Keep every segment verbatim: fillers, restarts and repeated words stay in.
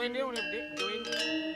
Join dia, udah gede, join.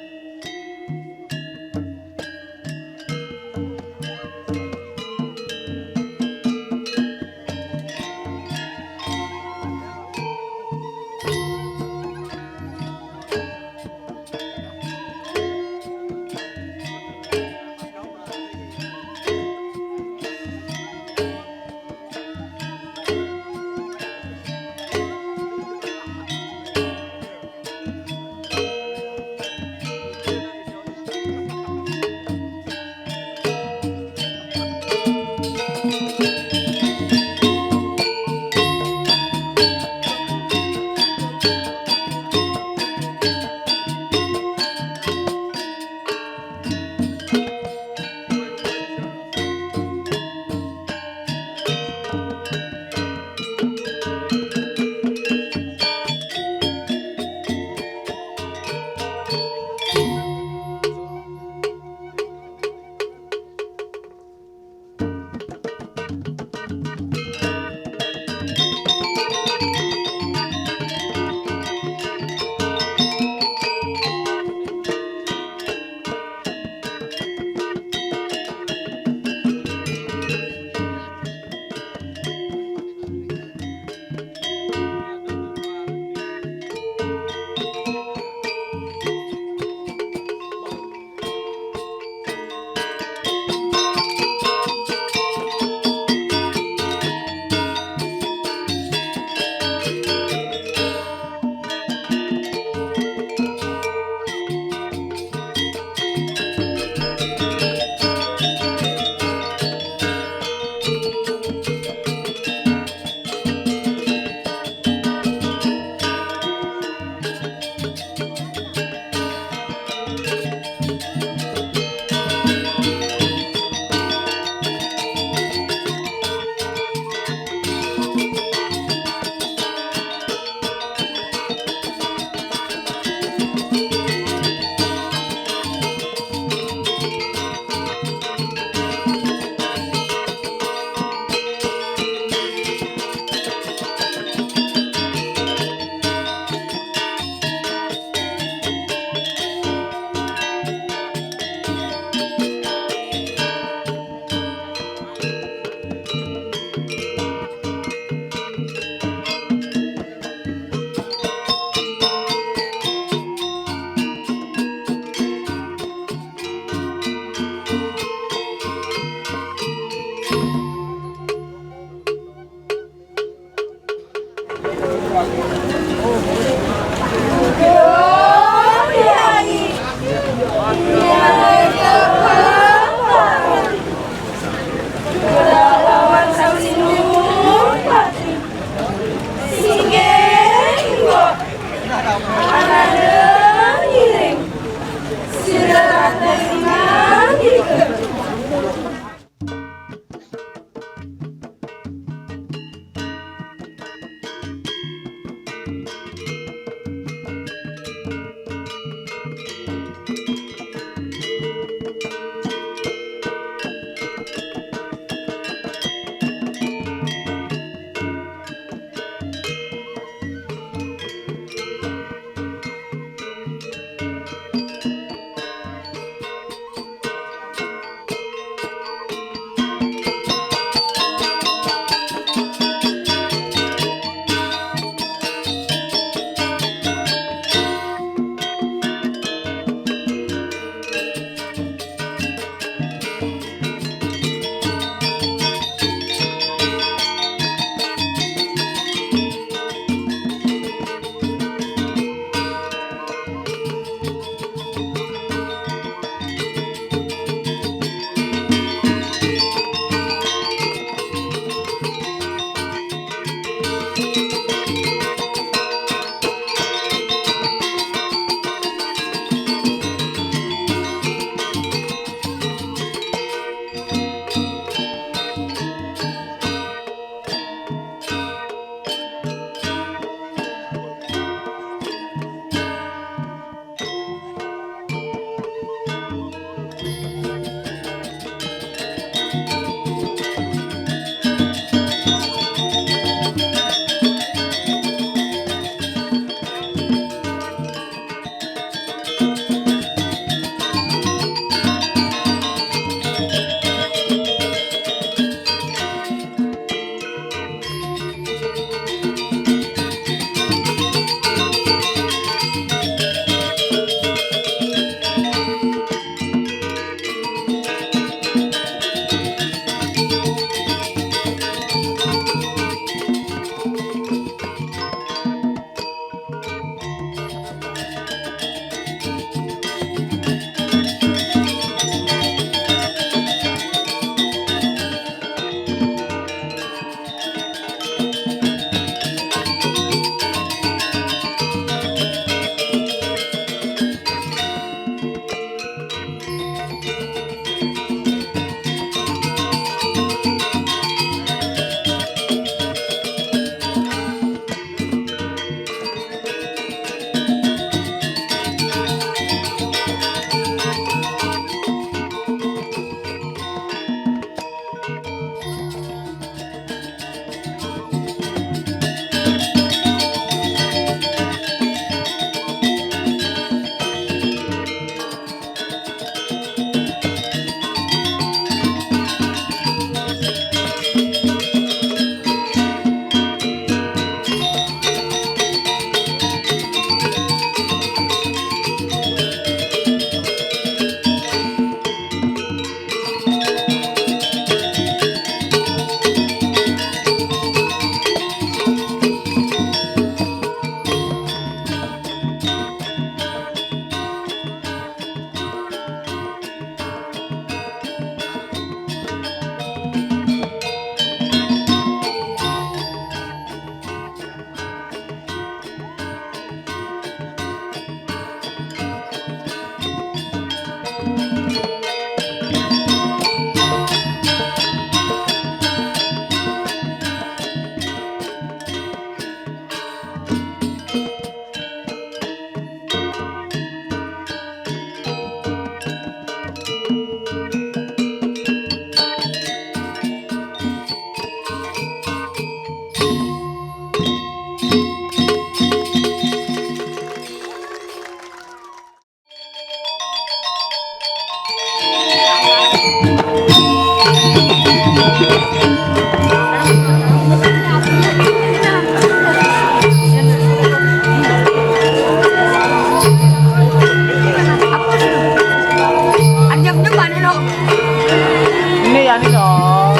Ini ya, ini dong.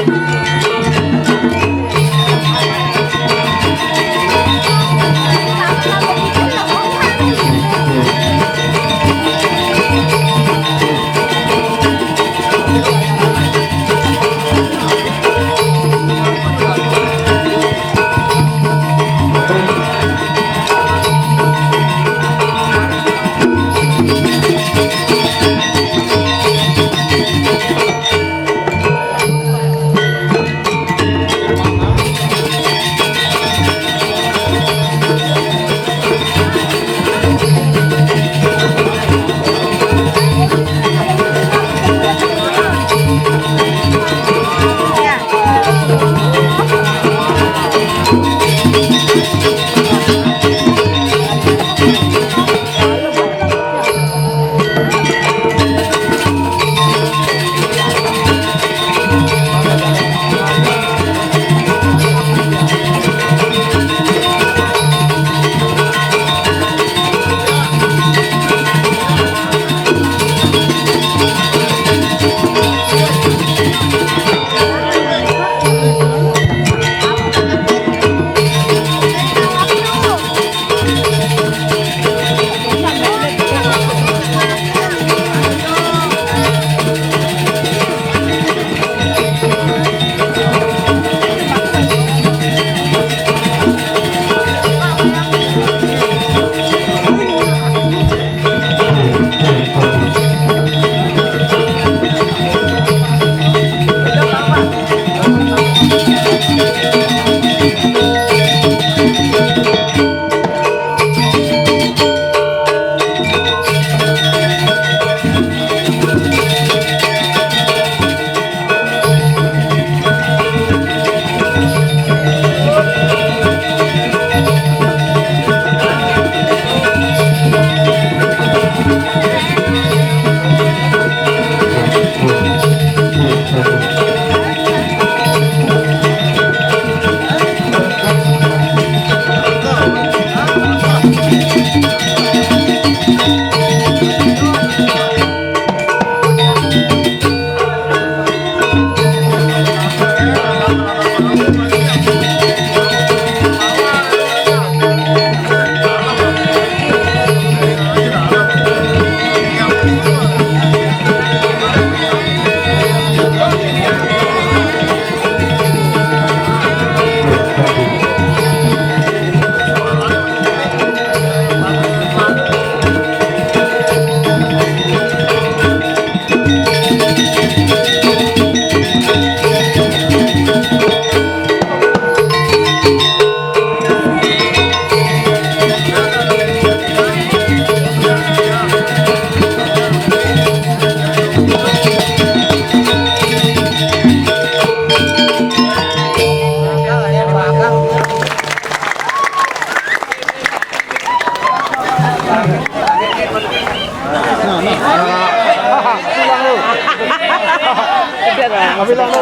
Tapi lalu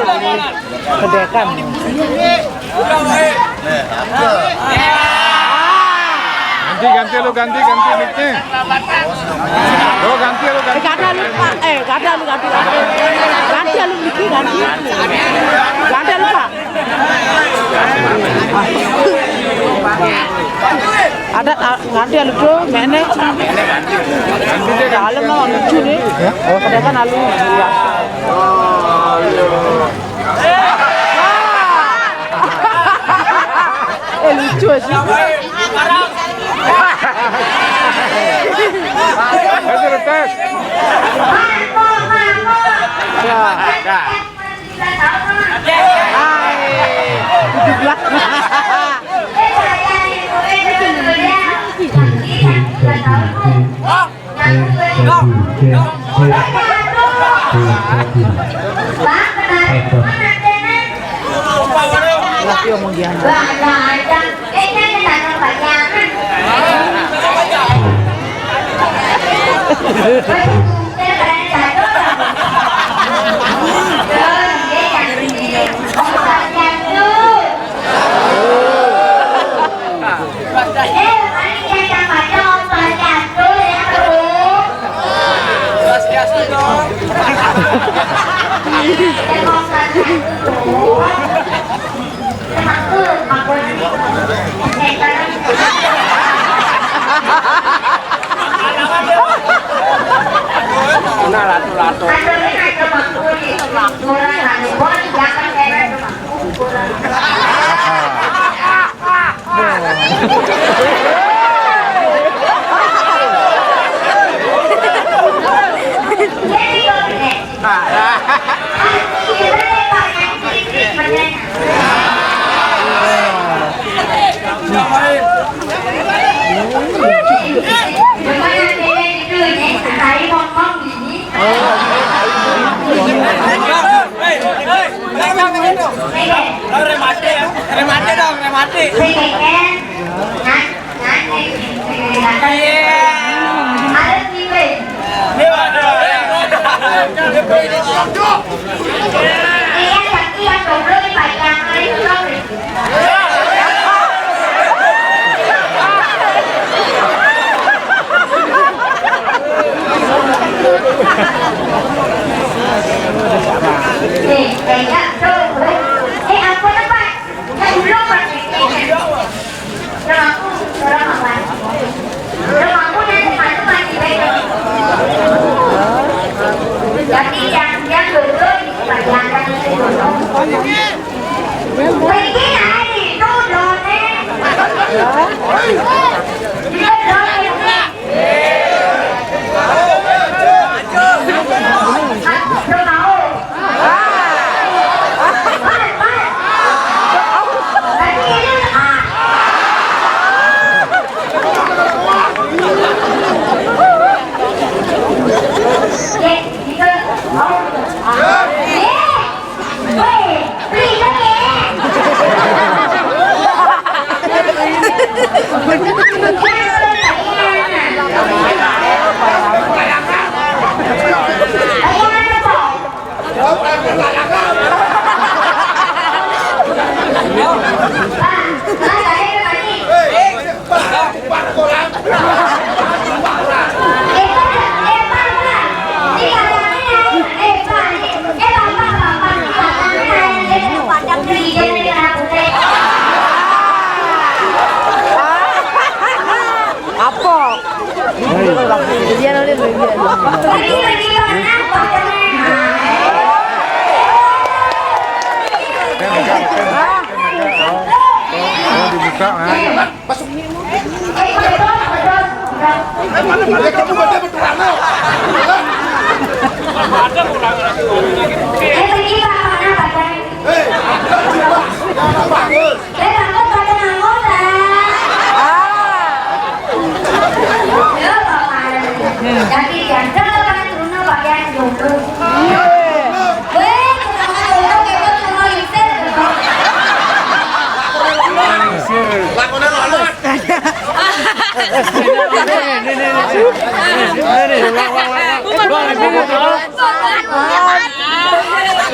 kedekan. Ganti, ganti lu, ganti, ganti mic-nya. Lu ganti, lu ganti. Eh, kada lupa. Eh, kada lu ganti, ganti. Ganti lu mic-nya, ganti. Ganti lupa. Ada, ah, ganti lu tuh, mene. Dalam mau lucu nih. Ya? Oh. Kedekan alu. Eh, lucu sih. Ayo, tes. Ya. Hai. Tapi omong dia. Nah, latu-latu. Remate dong, remate. Eh, eh, ya, tuh. Eh, ampun, Pak. Ya, dulu, Pak. Rumahku, rumah, Pak. Rumahku yang sepatu masih baik. Tapi yang, yang dulu, Pak, yang tadi itu dulu. Mungkin ada itu, drone. Itu drone, ya, Pak. Apa? Dia nanti bagian. Oh, dibuka, nah. Masuk. Eh, mana, mana? Kamu baca betul, mana? Eh, pergi, Pak, mana, Pak? Eh, bagus. Eh, bagus, Pak, tenang, Pak. Ah. Ya, Pak, mana? Jadi, jangan, Pak, turun, Pak, ya, jomblo. Weh, kurang ajar, kayak gua cuma lipstick, Pak. Lakonnya lo, lo.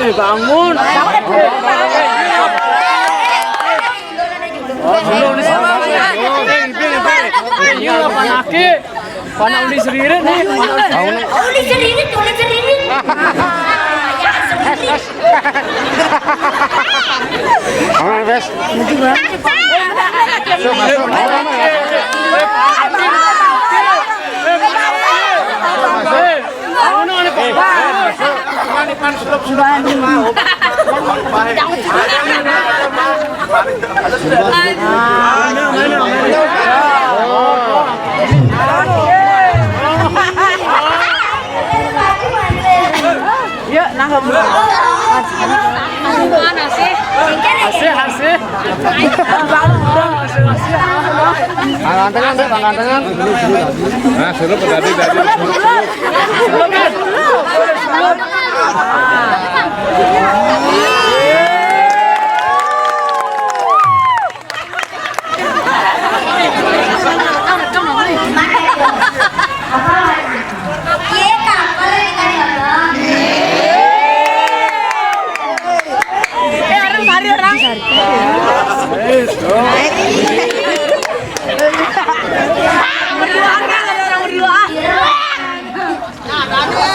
Eh, bangun. Iya, apa lagi? Panak uli seririt nih. Uli seririt, uli seririt. Aman, Bes. Masuk, masuk. Yuk, nangkep. Mana sih? Asih, asih. Gantengan, Bang, gantengan. Nah, suruh tadi, tadi.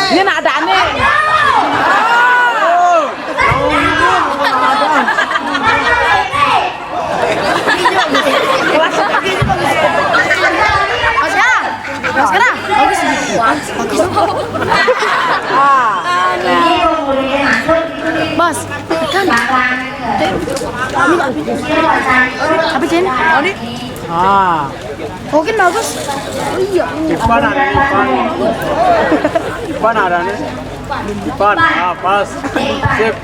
Ini nak ada nih. Sekarang bagus. Bagus. Bos, kan? Ini nggak bisa. Apa, Jen? Ini? Ah. Mungkin bagus. Oh iya. Ipan ada, Ipan. Ipan ada nih. Ipan, ah, pas. Sip.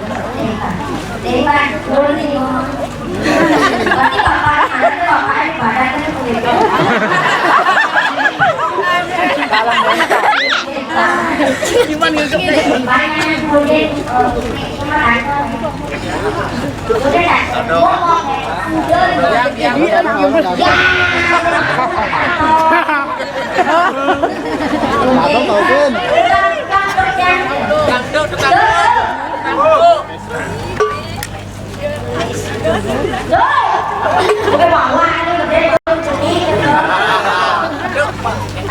Ipan gitu. Abang mau pun.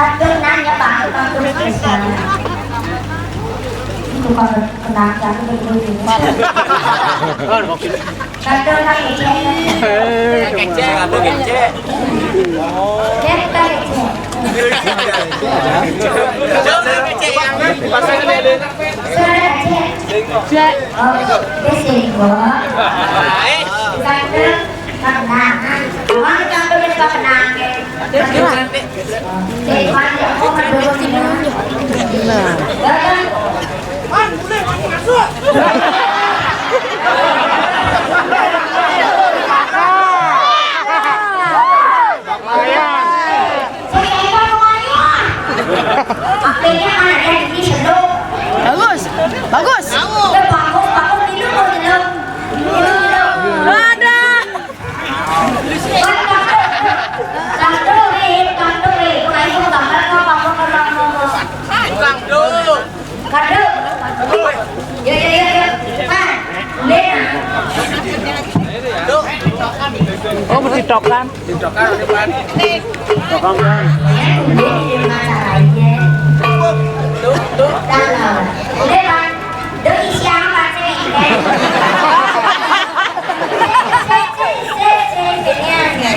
Aduh, nanya Pak, Pak, terus. Itu kalau kenal, aku udah dulu. Satu lagi, cek. Cek, cek, cek. Cek, cek, cek. Suara cek. Cek. Oh, di sini, Bu. Satu, tenang. Awak kita tuh bisa tenang. Bagus, bagus. Ada. Tukang dulu. Kado. Ya, ya, ya, ya. Ah, boleh, nah. Oh, bertidokan. Tidokan, Pak. Tidokan, Pak. Ya, boleh, di rumah caranya. Tuh, tuh. Nah, boleh, Pak. Doi siapa, Cek? Cek, cek, cek, cek, cek, cek.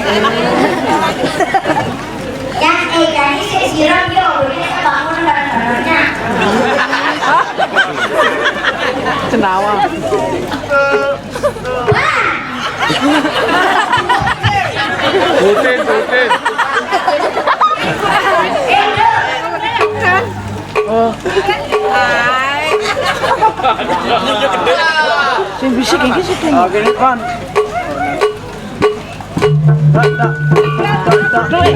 Ya, eh, jadi saya siram, yo, ini saya bangun bareng-barengnya. Cenawa. Wah! Rutin, rutin. Eh, udah. Oh. Sing bisik iki sing. Oke, ini, Kon. Tak, tak. Tak, tak.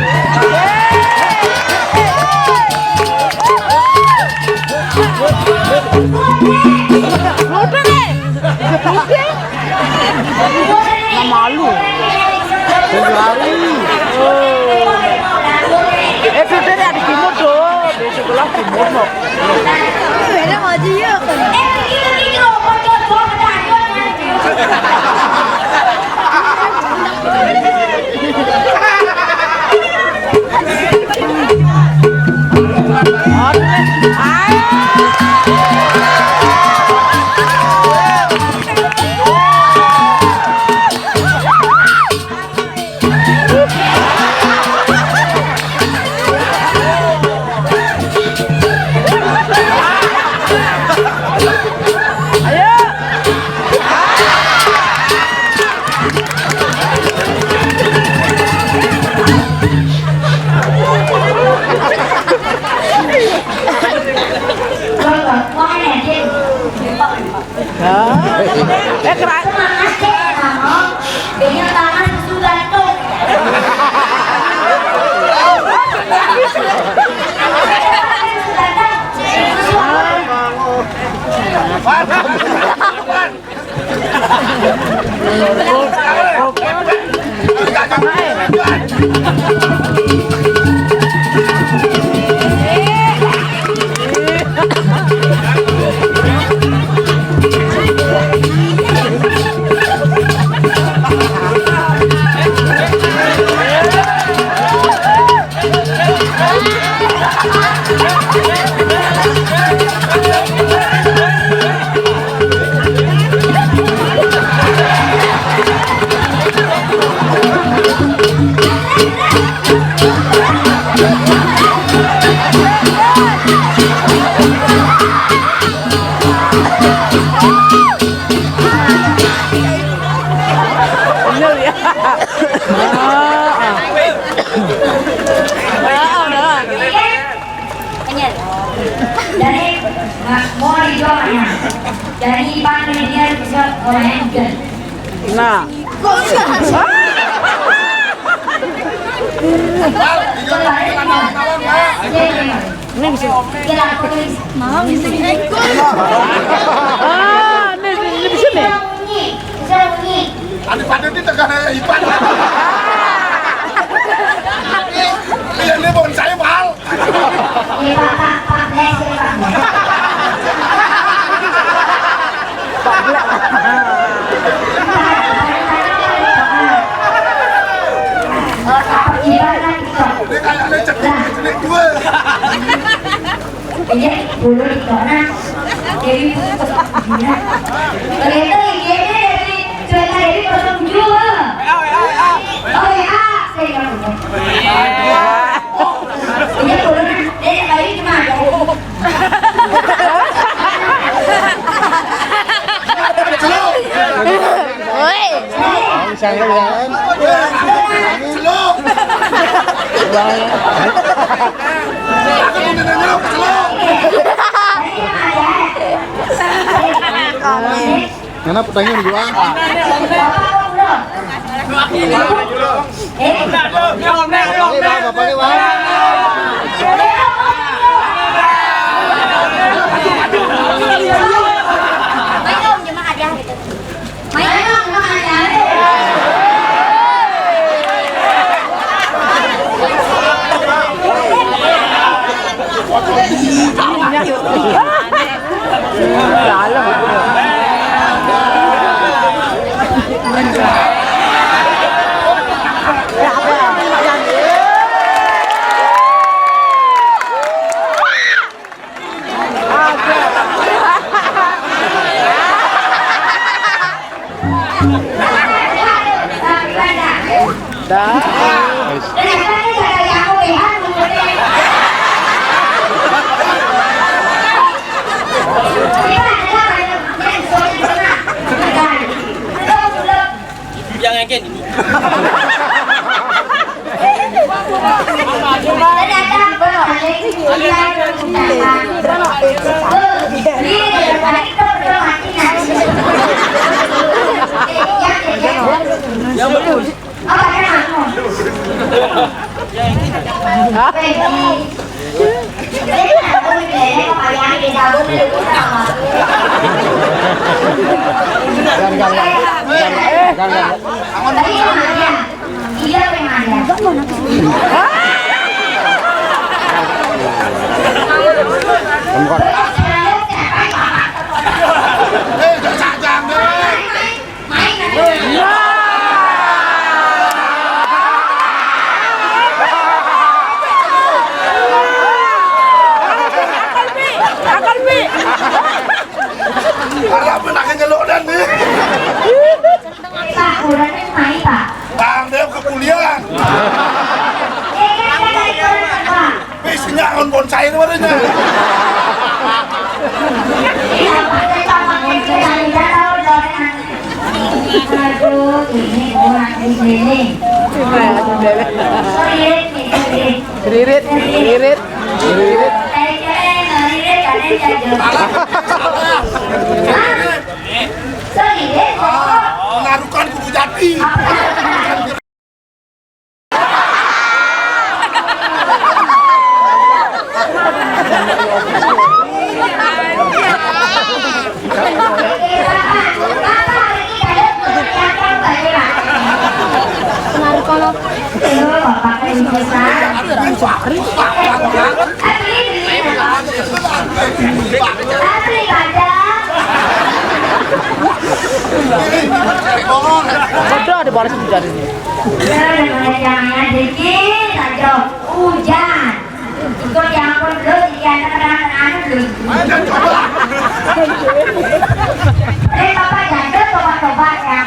Nah, malu. Lari. Eh, sudah deh, ada timur tuh. Di sebelah timur, no. Beda maju yuk. Hah? Eh, kera- Semangat, Cek, Mama. Dia tangan susu gantung. Bener ya. Ah, ah. Ah, ah. Jadi, mau dijual ya. Jadi, Pak, ini dia bisa orang yang jual. Nah. Ini bisa. Mau bisa. Ah, ini, ini bisa nih. Tadi pada di tengah raya Ipan. Ini, ini bonsai mahal. Iya, Pak, Pak, Pak, bless, ya, Pak. Gimana gitu? Ini kayaknya ceklek, ceklek dua. Ini dulu di sana. Jadi, ternyata ini dari cuaca dari kosong tujuh. Oh, W A, saya nggak tahu. Iya, boleh. Eh, baik, gimana? Woi. Bisa ya, ya. Celuk. Aku mau nanya celuk. Mana pertanyaan gua? Dah. Yang ngeken ini. Yang bagus. Arep menake nyeluk dan nih. Pak, udah nih, Pak. Bang, dia ke kuliah. Wis nyak on bonsai itu barunya. Aduh, ini orang ini. Ririt, ririt, ririt. Menaruhkan kubu jati. Bodoh, ada balas itu jarinya. Jangan dikit aja. Hujan. Ikut yang pun belum, jadi anak-anak anu belum. Eh, Bapak jatuh, coba-coba ya.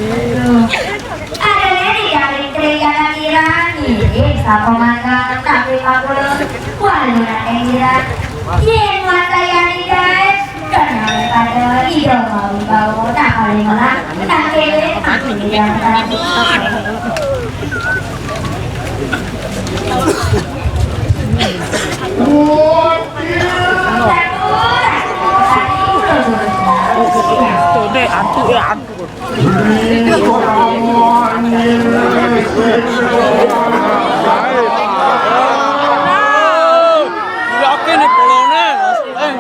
Aduh. Ada lagi dari Triana Irani. Eh, siapa mangga? Tapi Pak Guru. Wah, lu nak Ira. Ye, Tuh, deh, antu ya, antu. Yakin nih polone, Mas. Eh.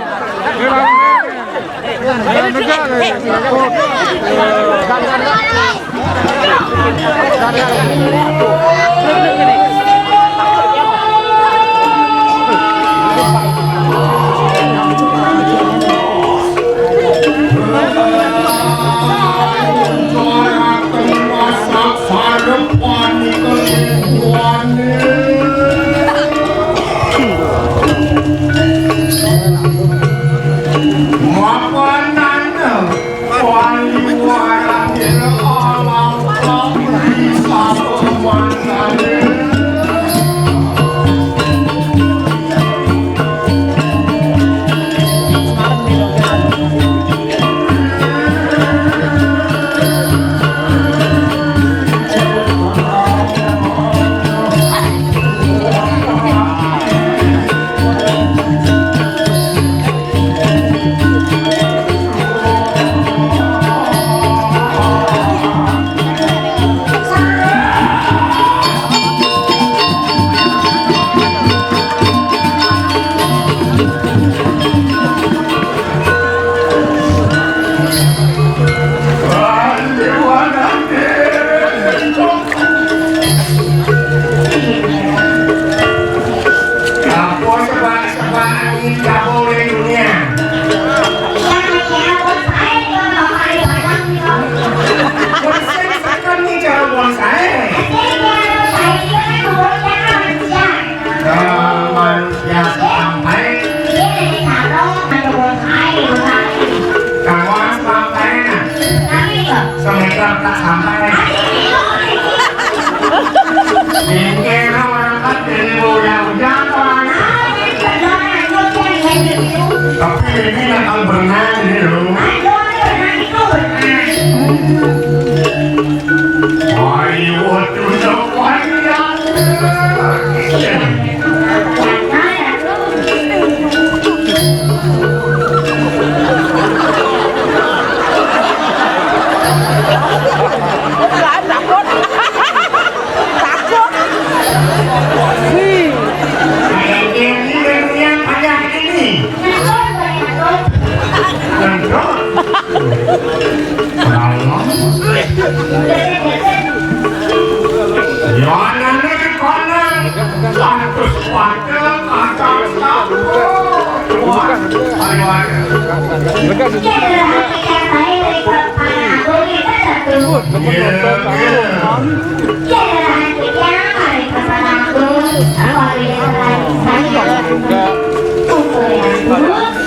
Semeter tak sampai. Mungkin orang kan jadi mau yang jatuh. Tapi ini akan berenang ini loh. Ayo, tuh, Takut. Takut. Wih. Ini yang payah ini. Takut. Yohanes di kono, satu sepatu, kacang sapu. Wah, ayo, ayo. Iya, iya.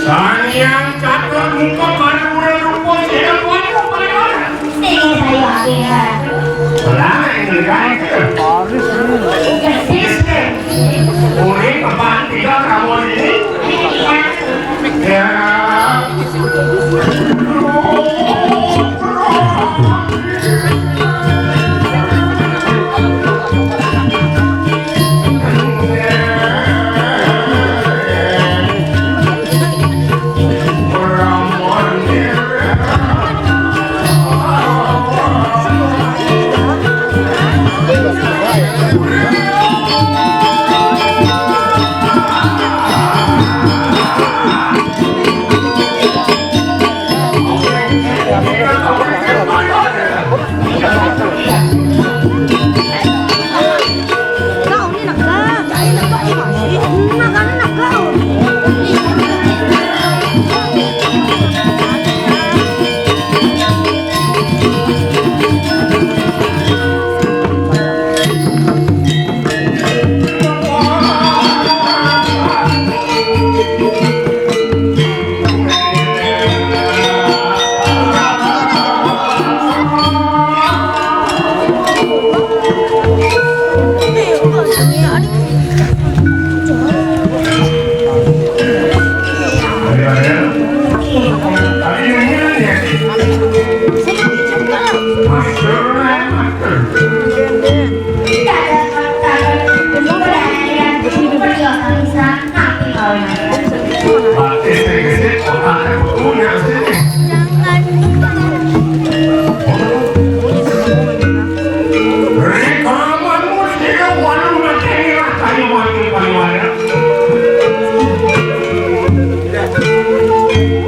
Sang Hyang Catur Muka, mana udah lupa, saya lupa, mana? Ini saya akhirnya. Lah, ini kan. Persis, deh. Kulit apaan tidak kamu ini? Ya.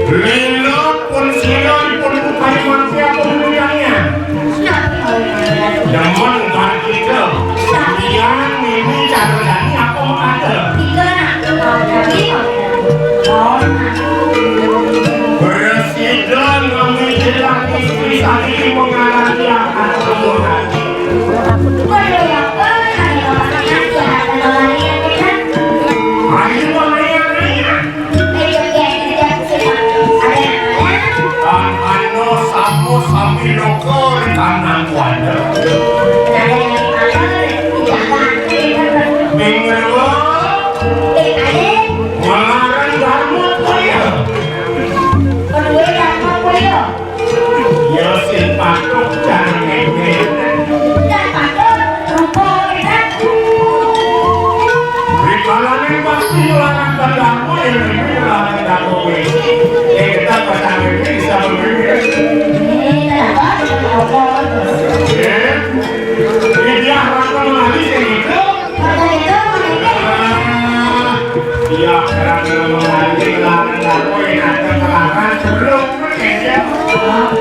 Lila pun sira dipun bukai mangke apa pemilihannya? Demen karo kita. Sampeyan mimi cara jani apa mengada? Presiden memikiran istri sendiri mengalami akan kemudahan. Ayo, ayo, ayo. Kan ano samo sami loka di tanah kuana. Minggu, melarang dharma kuya. Ya sing patuh jangan ngene. Rikalaning pasti larang kandamu, ya, ini larang kandamu. Eh, kita pasangan ini bisa berpikir. Eh, ini dia orang mengalih yang itu. Ah, iya, orang mengalih larang kandamu, yang ada kelarang sebelum. Ya, Allah.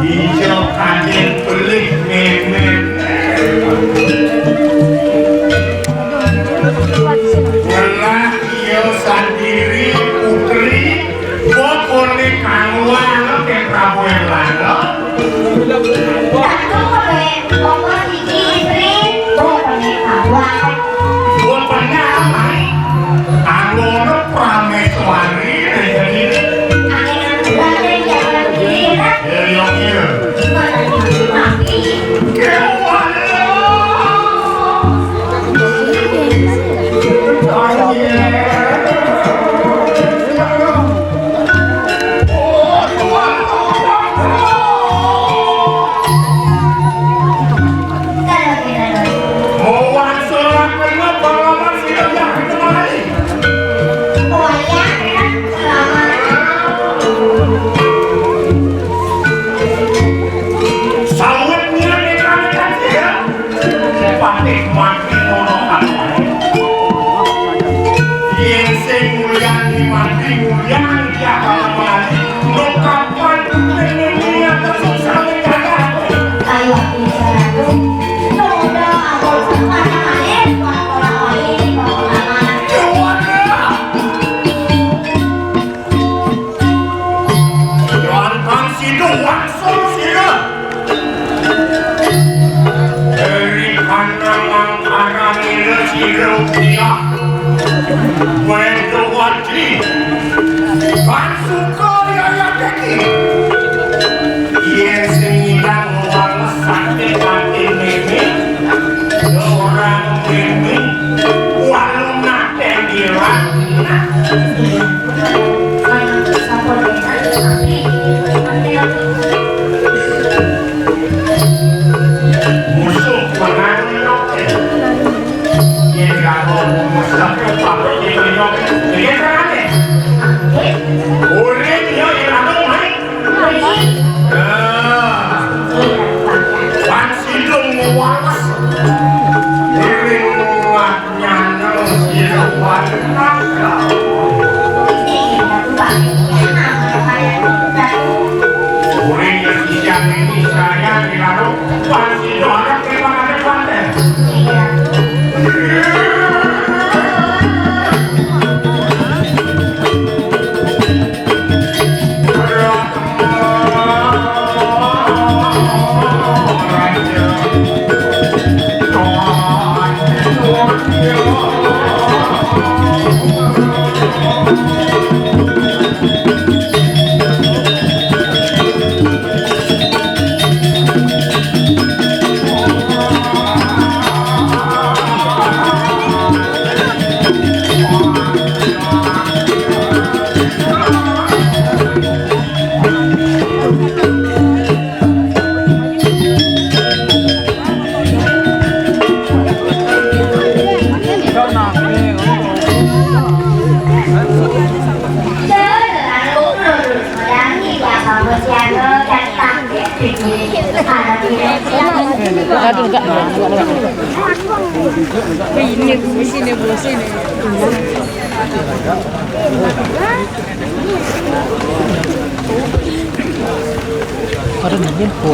Ijo kaget pelih memet. Ngelah iya sandiri putri, bapane kang wala ke Prabu Erlangga. Tentu kowe, apa siji istri, bapane kang wala. Bapane apa? Anggone Prameswari, jadi. Angin berarti yang lagi, ya? Ya, ya, iya. Gimana nih, Mas? Mati. Gimana? Sawet niat nekan-nekan sira. Patih mati ngono kae. Yen sing mulyani mati, mulyani dia bakal mati. Lo kapan ning niat kesusahan jagat? Ayo, bicara tuh. Sudah, aku sempat kemarin, waktu lama ini, waktu lama. Juara. Wantang sida wangsul sira. Eri panamang aranira sira ukiah. Wedawati. Kan suka yayateki. Yen sing ilang wales sakit ati mimi, ya ora mimi, walu nate dirak. Musuh menang. Yen kamu musuh, kamu diterima. Yen kamu urip, ya, yen kamu mati. Nah. Wan sidung muwas. Ring Nyana sira wantah. Urip sisian ini saya dilalu pasti dorong ke mana depan. Aduh, enggak, enggak, enggak, enggak. Ada nanya po.